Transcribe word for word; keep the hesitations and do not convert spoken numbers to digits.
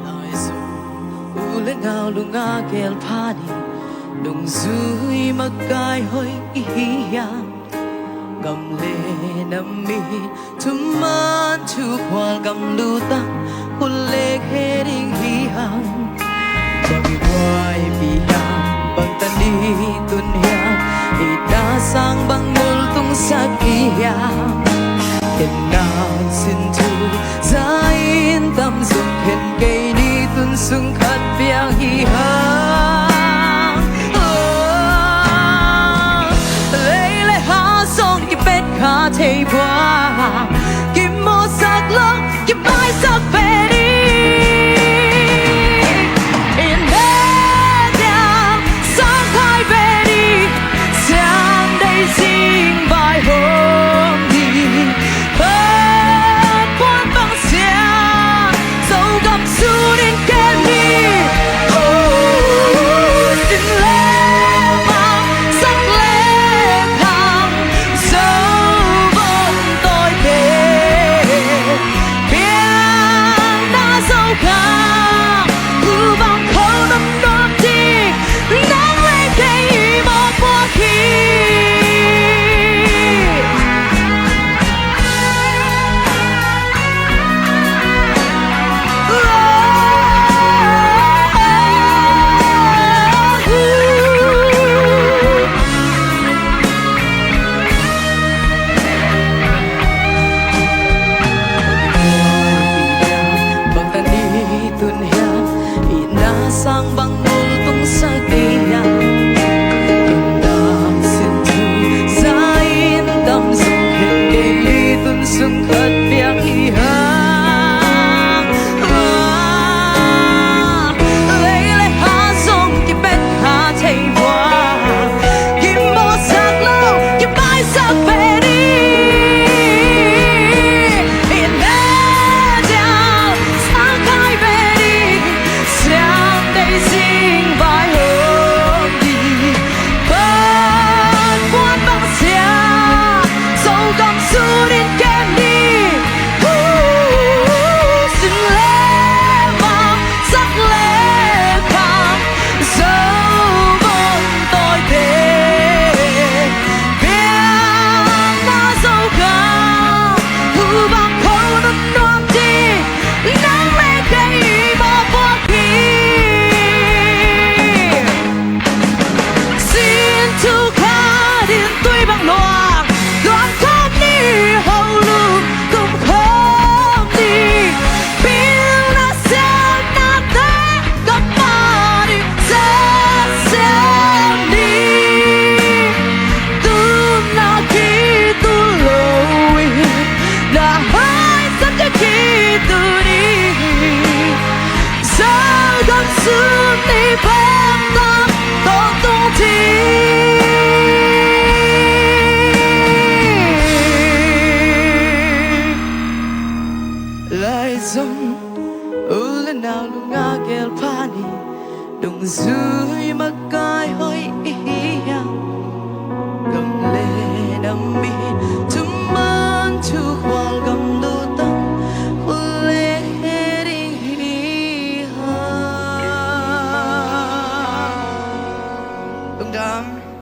Laizom u le nau lunga gel pha ni, nungzui makai hoih i hi hiam? Gam le nam in thuman thuphual gamlu tak, hun le khe ding hi hang. Bang i buaipih hiam, bang tan i tun hiam, itna sang bang multung sak i hiam? Khen nang sin thu za in tam zong khen kei ni, tun sung khat piang hi hang. Oh, lei le ha zong kipet kha thei bua, kimawhsak lo, kimaisak ve ni. In le diam sang khai ve ni, siang dei zing vai hong ni. Oh, Dungzui makai